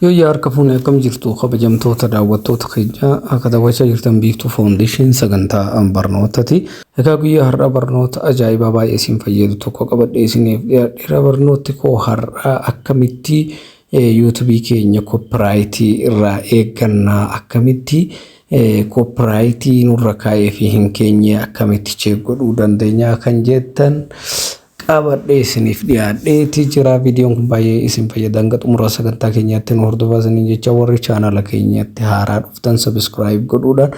Yooyyaa, harka fuune, akkam jirtu kabajamtoota daawwattoota keenya? Akka daawwachaa jirtan Biiftuu Foundation sagantaa barnootati. Egaa guyyaa har'aa barnoota ajaa'ibaa baay'ee isin fayyadu tokko qabadhee isiniif dhiyaadheera. Barnooti koo har'aa akkamitti YouTubeii keenya copyrightii irraa eeggannaa, akkamitti copyrightii nurra kaa'ee fi hin keenye akkamitti check godhuu dandeenya kan jettan qabadhee isiniif dhiyaadheeti jira. Viidiyoon kun baay'ee isin fayyada. Hanga xumura sagantaa keenyaatti nu hordofaa isiniin jecha, warri chaanala keenyatti haaraa dhuftan subscribe godhuudhaan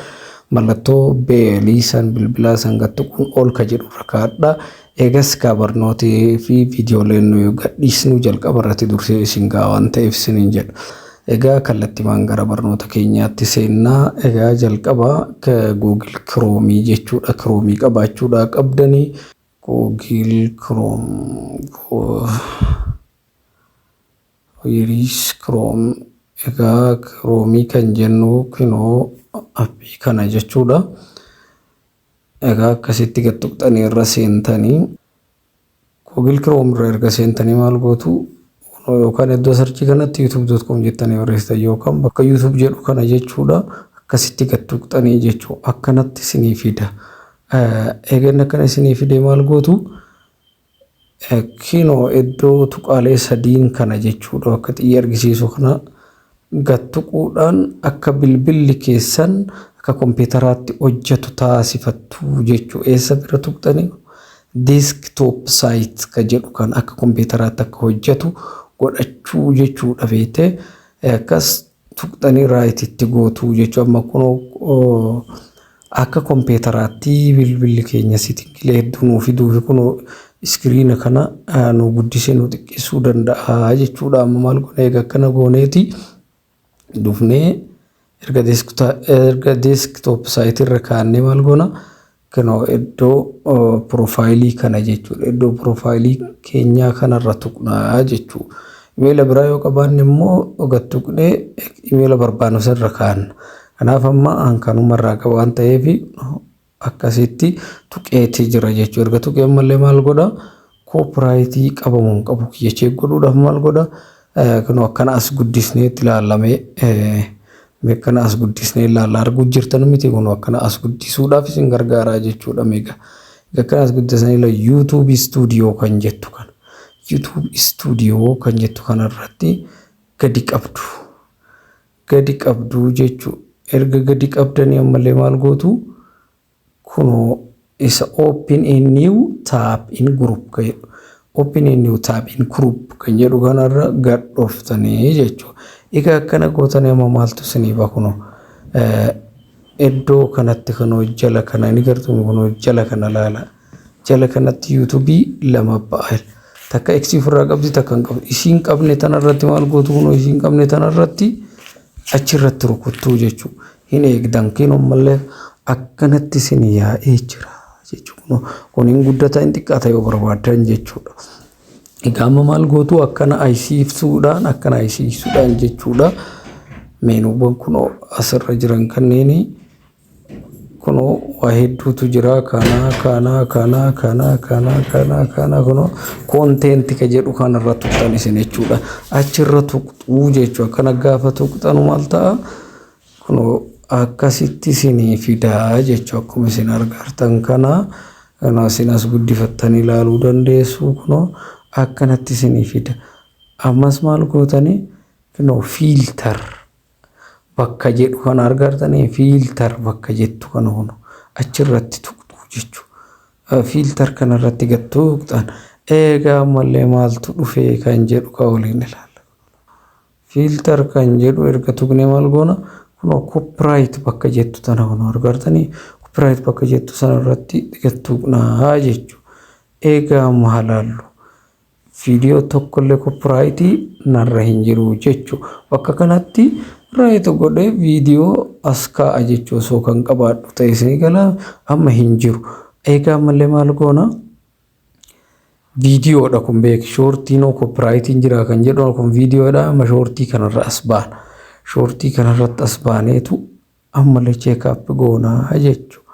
mallattoo bellii san bilbilaa san gattuquun ol ka jedhu irra kaa'adha. Eegas kaa barnootii fi viidiyooleen nuyi gadhiisnu jalqaba irratti dursee isin ga'a waan ta'eef isiniin jedha. Egaa kallattiimaan gara barnoota keenyaatti seennaa. Egaa jalqaba Google Chrome jechuudha. Chrome qabaachuudha qabdanii. Google Chrome, Iris Chrome. Egaa Chrome kan jennu kinoo appii kana jechuudha. Egaa akkasitti gad tuqxanii irra seentanii, Google Chrome irra erga seentanii maal gootu? Yookaan iddoo searchii kanatti youtube.com jettanii barreessitan yookaan bakka YouTube jedhu kana jechuudha. Akkasitti gad tuqxanii jechuu, akkanatti isinii fida. Eeganni akkana isinii fide maal gootu? Kinoo iddoo tuqaalee sadiin kana jechuudha, bakka xiyya argisiisu kana gad tuquudhaan akka bilbilli keessan akka kompiitaraatti hojjetu taasifattu jechuu. Eessa bira tuqxanii? Desktop site ka jedhu kan akka kompiitaraatti akka hojjetu godhachuu jechuudha beekte. Akkas tuqxanii rightitti gootu jechuu. Amma kun akka kompiitaraatti bilbilli keenya settingilee hedduu nuu fiduu fi kun screena kana nu guddisee nu xiqqeessuu danda'a jechuudha. Amma maal goona? Egaa akkana gooneeti dhufnee erga desktop site irra kaa'annee maal goona? Kunoo iddoo profileii kana jechuudha. Iddoo profileii keenyaa kanarra tuqnaa jechuudha. Imeela biraa yoo qabaanne immoo gad tuqnee imeela barbaannu sirra kaa'anna. Kanaaf amma an kanumarraa qaba waan ta'eef akkasitti tuqeetii jira jechuudha. Erga tuqee ammallee maal godha? Copyrightii qabamu hin qabu kiyya check godhuudhaaf maal godha? Kunoo akkana as guddisnee itti ilaallamee, akkana as guddisnee ilaalla. Arguu jirtan miti? Kunoo akkana as guddisuudhaaf isin gargaaraa jechuudha meeqa. Akkana as guddisanii ila YouTube Studio kan jettu kana. YouTube Studio kan jettu kanarratti gadi qabdu. Gadi qabdu jechuudha. Erga gadi qabdanii ammallee maal gootu? Kunoo isa "Open a new tab in group" kan jedhu. "Open a new tab in group" kan jedhu kanarra gad dhooftanii jechuudha. Egaa akkana gootanii amma maaltu isinii ba'a? Kunoo iddoo kanatti kunoo jala kana ni gartuu? Kunoo jala kana laala. Jala kanatti YouTubeii lama ba'a. Takka X ofirraa qabdi, takka hin qabdu. Isiin qabne tanarratti maal gootu? Kunoo isiin qabne tanarratti achirratti rukuttuu jechuudha. Hin eegdan, kinoo ammallee akkanatti isin yaa'ee jira jechuudha. Kun hin guddata, hin xiqqaata yoo barbaaddan jechuudha. Egaa amma maal gootu? Akkana ayisiisuudhaan, akkana ayisiisuudhaan jechuudha. Menuuwwan kunoo asirra jiran kanneen kunoo waa hedduutu jira. Kana, kana, kana, kana, kana, kana, kana, kunoo "Content" ka jedhu kanarra tuqxan isin jechuudha. Achirra tuqxuu jechuudha. Akkana gaafa tuqxanu maal ta'a? Kunoo akkasitti isinii fidaa jechuudha. Akkuma isin argartan kana, kunoo isin as guddifattanii ilaaluu dandeessu. Kunoo akkanatti isinii fida. Ammas maal gootanii? Kunoo "Filter" bakka jedhu kana argartanii, "Filter" bakka jettu kana kunoo achirratti tuqxu jechuudha. Filter kanarratti gad tuqxan. Eegaa ammallee maaltu dhufee kan jedhu ka waliin ilaalla. "Filter" kan jedhu erga tuqnee maal goona? Kunoo "Copyright" bakka jettu tana kunoo argartanii, "Copyright" bakka jettu sanarratti gad tuqnaa jechuudha. Eegaa amma halaallu. Viidiyoo tokkollee copyrightii narra hin jiru jechuudha. Bakka kanatti right godhee viidiyoo as kaa'a jechuu osoo kan qabaadhu ta'e isinii gala, amma hin jiru. Eegaa ammallee maal goona? Viidiyoodha kun beeki, shortii no copyrightiin jira kan jedhu kun viidiyoodha. Amma shortii kanarra as baana. Shortii kanarratti as baaneetu ammallee check up goonaa jechuudha.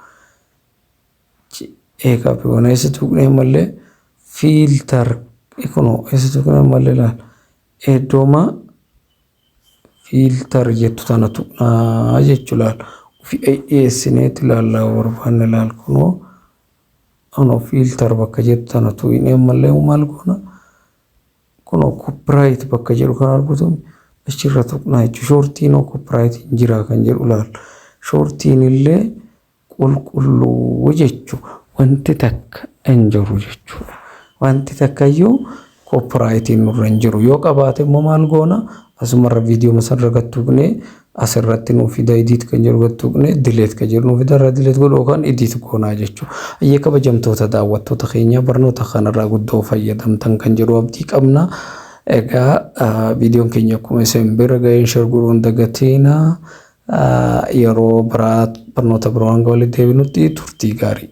Check up goonaa, eessa tuqnee ammallee? Filter kunoo eessa tuqnee ammallee? Ilaala. Iddooma Filter jettu tana tuqnaa jechuu laal. Ofii dhiyeessineeti ilaallaa barbaanne laal. Kunoo kunoo filter bakka jettu tana tuqnee ammallee maal goona? Kunoo copyright bakka jedhu kan argitu achirra tuqnaa jechuudha. Shortiin copyright hin jira kan jedhu laal. Shortiin illee qulqulluu jechuudha. Wanti takka hin jiru jechuudha. Wanti takka iyyuu copyrightiin nurra hin jiru. Yoo qabaate immoo maal goona? Asumarra viidiyoo sanarra gad tuqnee asirratti nuuf fida, edit kan jedhu gad tuqnee delete kan jedhu nuuf fida, irraa delete godhu yookaan edit goonaa jechuudha. Ayyee, kabajamtoota daawwattoota keenya, barnoota kanarraa guddoo fayyadamtan kan jedhu abdii qabna. Egaa viidiyoon keenya akkuma isin bira ga'een share godhuun dagatiina. Yeroo biraa barnoota biroo hanga walitti deebinutti turtii gaarii.